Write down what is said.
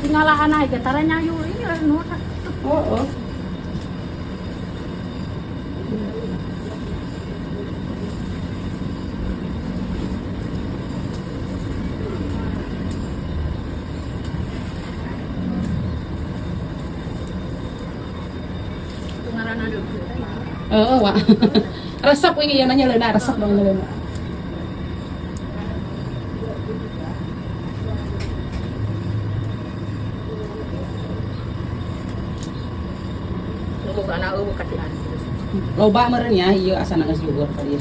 Tinggal anak ge tara nyayu ini nu. Oh. Ngaranna deui. Heeh, Wak. Resep ini ya nanya leuna, resep dong leuna. Tunggu anak eueuh katian. Loba meureun ya, ieu asana geus juhur tadi.